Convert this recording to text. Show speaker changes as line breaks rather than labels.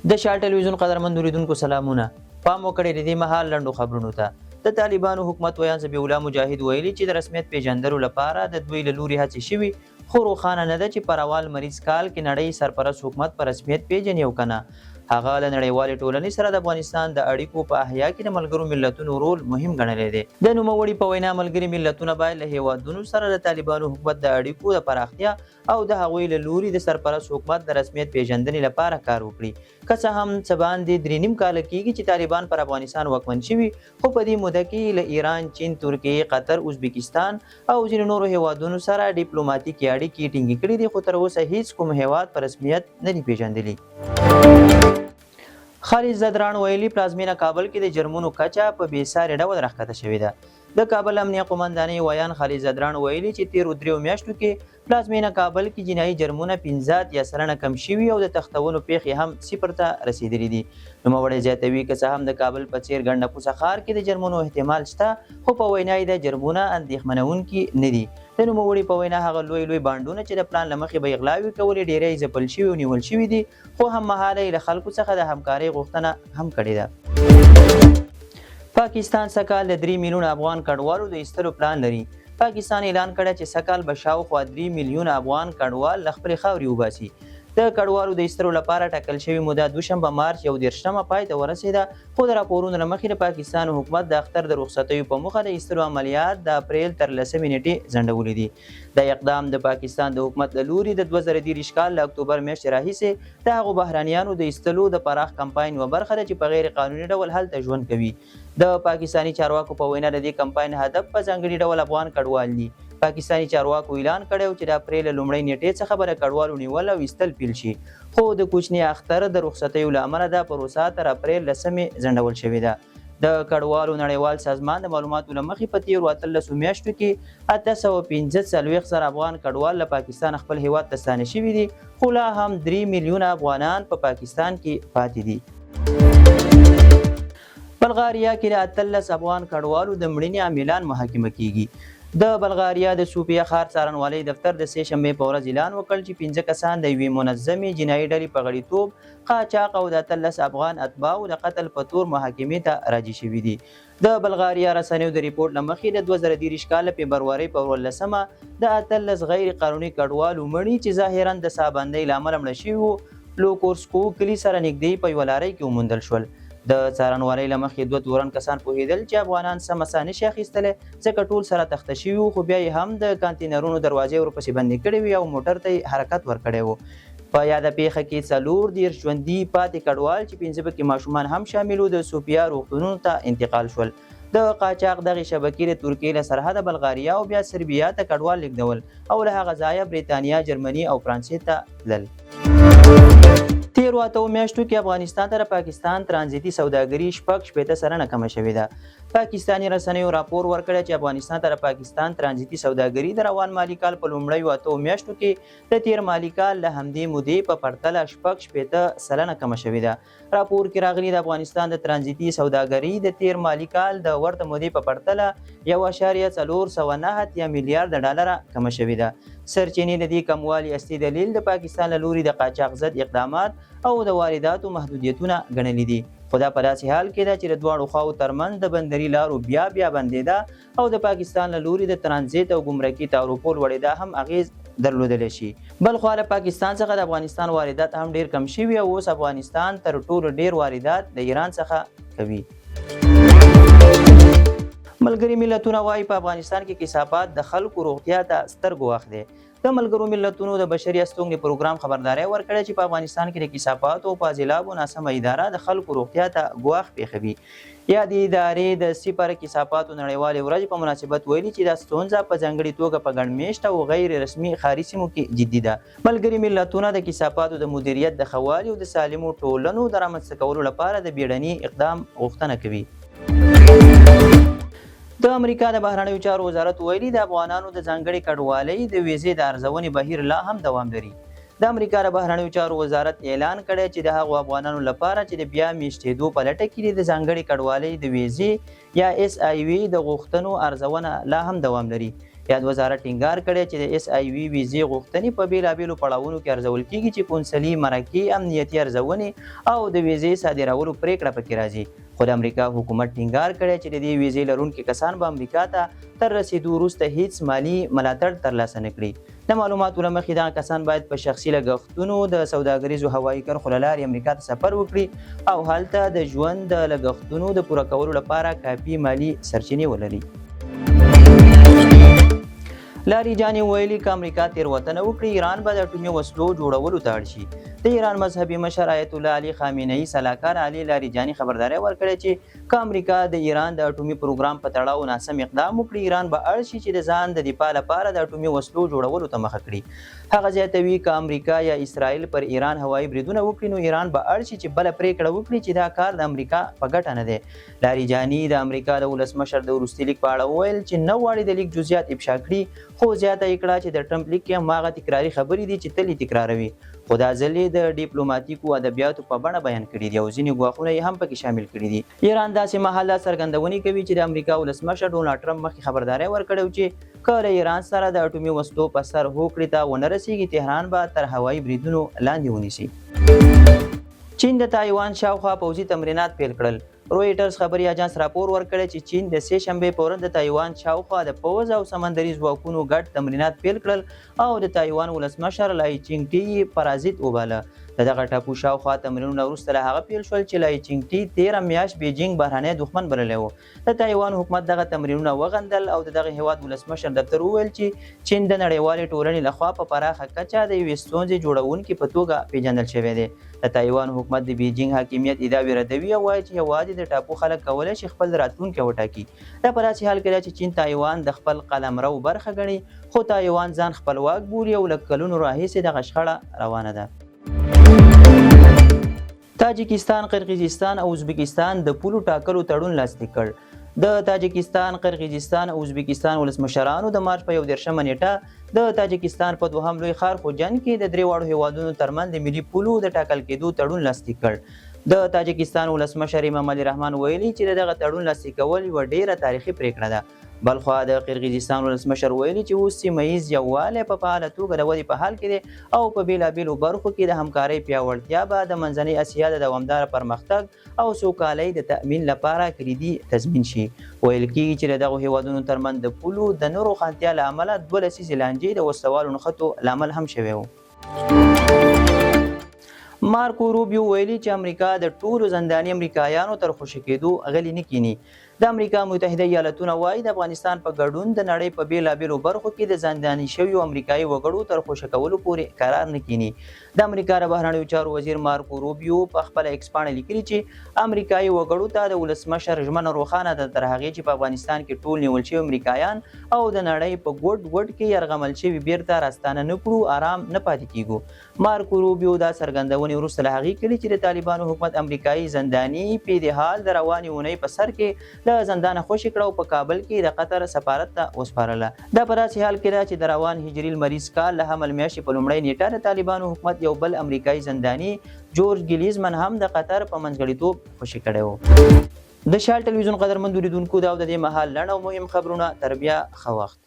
د شال ټلویزیون قدرمن اوریدونکو سلامونه. پام وکړئ د دې مهال لنډو خبرونو ته. د طالبانو حکومت ویاند ذبیح الله مجاهد ویلي چې د رسمیت پیژندلو لپاره د دوی له لوري هڅې شوي، خو روښانه نه ده چې په روان لمریز کال کې نړۍ سرپرست حکومت په رسمیت پیژني او که نه. هغه له نړیوالې ټولنې سره د افغانستان د اړیکو په احیا کې د ملګرو ملتونو رول مهم ګڼلی دی. د نوموړي په وینا، ملګري ملتونه باید له هېوادونو سره د طالبانو حکومت د اړیکو د پراختیا او د هغوی له لوري د سرپرست حکومت د رسمیت پېژندنې لپاره کار وکړي. که څه هم څه باندې درې نیم کاله کېږي چې طالبان پر افغانستان واکمن شوي، خو په دې موده کې یې له ایران، چین، ترکیې، قطر، ازبیکستان او ځینو نورو هېوادونو سره ډیپلوماتیکې اړیکې ټینګې کړې دي، خو تر اوسه هیڅ کوم هېواد په رسمیت نه دي پېژندلي. خالد ځدراڼ ویلي، پلازمېنه کابل کې د جرمونو کچه په بې ساري ډول راښکته شوې ده. د کابل امنیه قوماندانۍ ویاند خالد ځدراڼ ویلي چې تېرو دریو میاشتو کې پلازمېنه کابل کې جنایي جرمونه 85% کم شوي او د تښتونو پېښې هم صفر ته رسېدلې دي. نوموړی زیاتوي، که څه هم د کابل په څېر ګڼ نفوسه ښار کې د جرمونو احتمال شته، خو په وینا یې دا جرمونه اندېښمنوونکي نه دي. د نوموړي په وینا، هغه لوی لوی بانډونه چې د پلان له مخې به یې غلاوې کولې، ډېری یې ځپل شوي او نیول شوي دي، خو هممهاله یې له خلکو څخه د همکارۍ غوښتنه هم کړې ده. پاکستان سږکال د 3 میلیونه افغان کډوالو د ایستلو پلان لري. پاکستان اعلان کړی چې سږکال به شاوخوا 3 میلیونه افغان کډوال له خپلې خاورې وباسي. د کډوالو د ایستلو لپاره ټاکل شوې موده دوشنبه مارچ 31مه پای ته ورسېده، خو د راپورونو له مخې د پاکستان حکومت د اختر د رخصتیو په موخه د ایستلو عملیات د اپریل تر 10مې نېټې ځنډولي دي. دا اقدام د پاکستان د حکومت له لوري د 2023 کال له اکتوبر میاشتې راهیسې د هغو بهرنیانو د ایستلو د پراخ کمپاین یوه برخه ده چې په غیر قانوني ډول هلته ژوند کوي. د پاکستاني چارواکو په وینا د دې کمپاین هدف په ځانګړي ډول افغان کډوال دي. پاکستاني چارواکو اعلان کړی و چې د اپریل له لومړۍ نېټې څخه به د کډوالو نیول او ایستل پیل شي، خو د کوچني اختر د رخصتیو له امله دا پروسه تر اپریل 10مې ځنډول شوې ده. د کډوالو نړیوال سازمان د معلوماتو له مخې په تېرو 18 میاشتو کې 845 زره افغان کډوال له پاکستانه خپل هېواد ته ستانه شوي دي، خو لا هم 3 میلیونه افغانان په پاکستان کې پاتې دي. بلغاریا کې د 18 افغان کډوالو د مړینې عاملان محاکمه کیږي. د بلغاریا د صوفیه ښار څارنوالۍ دفتر د سې شنبې په ورځ اعلان وکړ چې 5 کسان د یوې منظمې جنایي ډلې په غړیتوب، قاچاق او د 18 افغان اتباعو د قتل په تور محاکمې ته راجع شوي دي. د بلغاریا رسنیو د رپوټ له مخې د 2023 کال د فبرورۍ په 18مه د 18 غیر قانوني کډوالو مړي چې ظاهراً د ساه بندۍ له امله مړه شوي وو، لوکورسکو کلي سره نږدې په یوه لارۍ کې وموندل شول. د څارنوالۍ له مخې دوه تورن کسان پوهېدل چې افغانان سمه ساه نشي اخیستلی، ځکه ټول سره تخته شوي وو، خو بیا یې هم د کانتینرونو دروازې ورپسې بندې کړې وې او موټر ته یې حرکت ورکړی و. په یاده پېښه کې 34 ژوندي پاتې کډوال چې 5 پکې ماشومان هم شامل وو، د صوفیا روغتونونو ته انتقال شول. د قاچاق دغې شبکې د ترکیې له سرحده بلغاریا او بیا سربیا ته کډوال لېږدول او له هغه ځایه بریتانیا، جرمني او فرانسې ته تلل. تېرو 8 میاشتو کې افغانستان ته د پاکستان ترانزیتي سوداګري 66% کمه شوې ده. پاکستاني رسنیو راپور ورکړی چې افغانستان ته د پاکستان ترانزیتي سوداګري د روان مالي کال په لومړیو 8 میاشتو کې د تېر مالي کال له همدې مودې په پرتله 66% کمه شوې ده. راپور کې راغلي، د افغانستان د ترانزیتي سوداګرۍ د تېر مالي کال د ورته مودې په پرتله 1.489 میلیارد ډالره کمه شوې ده. سرچینې د دې کموالي اصلي دلیل د پاکستان له لوري د قاچاق ضد اقدامات او د وارداتو محدودیتونه ګڼلي دي. خو دا په داسې حال کې ده چې د دواړو خواوو ترمنځ د بندري لارو بیا بیا بندېدا او د پاکستان له لوري د ترانزیت او ګمرکي تعرفو لوړېدا هم اغېز درلودلی شي. بلخوا له پاکستان څخه د افغانستان واردات هم ډېر کم شوي او اوس افغانستان تر ټولو ډېر واردات له ایران څخه کوي. ملګري ملتونه وايي، په افغانستان کې کثافات د خلکو روغتیا ته ستر ګواښ دی. د ملګرو ملتونو د بشري استوګنې پروګرام خبرداری ورکړی چې په افغانستان کې د کثافاتو او فاضلابو ناسمه اداره د خلکو روغتیا ته ګواښ پېښوي. یادې ادارې د صفر کثافاتو نړیوالې ورځې په مناسبت ویلي چې دا ستونزه په ځانګړي توګه په ګڼ مېشته او غیر رسمي ښاري سیمو کې جدي ده. ملګري ملتونه د کثافاتو د مدیریت د ښه والي او د سالمو ټولنو د رامنځته کولو لپاره د بیړني اقدام غوښتنه کوي. د امریکا د بهرنیو چارو وزارت ویلي، د افغانانو د ځانګړې کډوالۍ د ویزې د ارزونې بهیر لا هم دوام لري. د امریکا د بهرنیو چارو وزارت اعلان کړی چې د هغو افغانانو لپاره چې د بیا میشتېدو په لټه کې دي، د ځانګړې کډوالۍ د ویزې یا اس آی وي د غوښتنو ارزونه لا هم دوام لري. یاد وزارت ټینګار کړی چې د اس آی وي ویزې غوښتنې په بېلابېلو پړاوونو کې ارزول کېږي چې کونسلي مرکې، امنیتي ارزونې او د ویزې صادرولو پرېکړه پکې راځي. خو د امریکا حکومت ټینګار کړی چې د دې ویزې لرونکي کسان به امریکا ته تر رسېدو وروسته هیڅ مالي ملاتړ ترلاسه نه کړي. د معلوماتو له مخې دغه کسان باید په شخصي لګښتونو د سوداګریزو هوایي کرښو له لارې امریکا ته سفر وکړي او هلته د ژوند د لګښتونو د پوره کولو لپاره کافي مالي سرچینې ولري. لاري جاني ویلي که امریکا تېروتنه وکړي ایران به د اټومي وسلو جوړولو ته اړ شي. د ایران مذهبي مشر آیت الله علي خامنه ای سلاکار علي لاریجاني خبرداری ورکړی چې که امریکا د ایران د اټومي پروګرام په تړاو ناسم اقدام وکړي، ایران به اړ شي چې د ځان د دفاع لپاره د اټومي وسلو جوړولو ته مخه کړي. هغه زیاتوي، که امریکا یا اسراییل پر ایران هوایي بریدونه وکړي، نو ایران به اړ شي چې بله پرېکړه وکړي چې دا کار د امریکا په ګټه نه دی. لاریجاني د امریکا د ولسمشر د وروستي لیک په اړه وویل چې نه غواړي د لیک جزئیات افشا کړي، خو زیاته یې کړه چې د ټرمپ لیک کې هماغه تکراري خبرې دي چې تل یې تکراروي، خو دا ځل یې د ډیپلوماتیکو ادبیاتو په بڼه بیان کړي دي او ځینې ګواښونه یې هم پکې شامل کړي دي. ایران داسې مهال دا څرګندونې کوي چې د امریکا ولسمشر ډونالډ ټرمپ مخکې خبرداری ورکړی و چې که له ایران سره د اټومي وسلو په سر هوکړې ته ونه رسېږي، تهران به تر هوایي بریدونو لاندې ونیسي. چین د تایوان شاوخوا پوځي تمرینات پیل کړل. رویټرز خبري اژانس راپور ورکړی چې چین د سې شنبې په ورځ د تایوان شاوخوا د پوځ او سمندري ځواکونو ګډ تمرینات پیل کړل او د تایوان ولسمشر لای چینګ ټي یې پرازیت وباله. د دغه ټاپو شاوخوا تمرینونه وروسته له هغه پیل شول چې لای چینګ ټي تېره میاشت بیجینګ بهرنی دښمن بللی و. د تایوان حکومت دغه تمرینونه وغندل او د دغه هیواد ولسمشر دفتر وویل چې چین د نړیوالې ټولنې لخوا په پراخه کچه د یوې ستونزې جوړونکي په توګه پیژندل شوی دی. د تایوان حکومت د بیجینګ حاکمیت ادعاوې ردوي او وایي چې یوازې د ټاپو خلک کولای شي خپل راتلونکی وټاکي. دا په داسې حال کې ده چې چین تایوان د خپل قلمرو برخه ګڼي، خو تایوان ځان خپلواک بولي او له کلونو راهیسې دغه شخړه روانه ده. تاجکستان، قرغیزستان او ازبکستان د پولو ټاکلو تړون لاسلیک کړ. د تاجکستان، قرغیزستان او ازبکستان ولسمشرانو د مارچ په 31 نیټه د تاجکستان په دوهم لوی ښار خوجند کې د درې واړو هیوادونو ترمنځ د ملي پولو د ټاکل کېدو تړون لاسلیک کړ. د تاجکستان ولسمشر امام علي رحمان ویلي چې د دغه تړون لاسلیکول یوه ډېره تاریخي پرېکړه ده. بلخوا د قرغیزستان ولسمشر ویلي چې اوس سیمه ییز یووالی په فعاله توګه د ودې په حال کې دی او په بېلابېلو برخو کې د همکارۍ پیاوړتیا به د منځنۍ اسیا د دوامداره پرمختګ او سوکالۍ د تأمین لپاره کلیدي تضمین شي. ویل کېږي چې د دغو هېوادونو ترمنځ د پولو د نه روښانتیا له امله دوه لسیزې لانجې د وسلهوالو نښتو لامل هم شوی و. مارکو روبیو ویلي چې امریکا د ټولو زنداني امریکایانو تر خوشې کېدو غلي نه کیني. د امریکا متحده ایالتونه وايي، د افغانستان په ګډون د نړۍ په بېلابېلو برخو کې د زنداني شویو امریکايي وګړو تر خوشې کولو پورې کرار نه کیني. د امریکا د بهرنیو چارو وزیر مارکو روبیو په خپله ایکس پاڼه لیکلي چې امریکايي وګړو ته د ولسمشر ژمنه روښانه ده، تر هغې چې په افغانستان کې ټول نیول شوي امریکایان او د نړۍ په ګوټ ګوټ کې یرغمل شوي بېرته راستانه نه کړو، ارام نه پاتې کېږو. مارکو روبیو دا څرګندونې وروسته له هغې کړي چې د طالبانو حکومت امریکایي زنداني پیدي هال د روانې اونۍ په سر کې له زندانه خوشې کړه او په کابل کې د قطر سفارت ته وسپارله. دا په داسې حال کې ده چې د روان هجري لمریز کال د حمل میاشتې په لومړۍ نیټه د طالبانو حکومت یو بل امریکایي زنداني جورج ګلیزمن هم د قطر په منځګړیتوب خوشې کړی و. د شال ټلویزیون قدرمندو لیدونکو دا او د دې مهال لنډ او مهم خبرونه. تر بیا ښه وخت.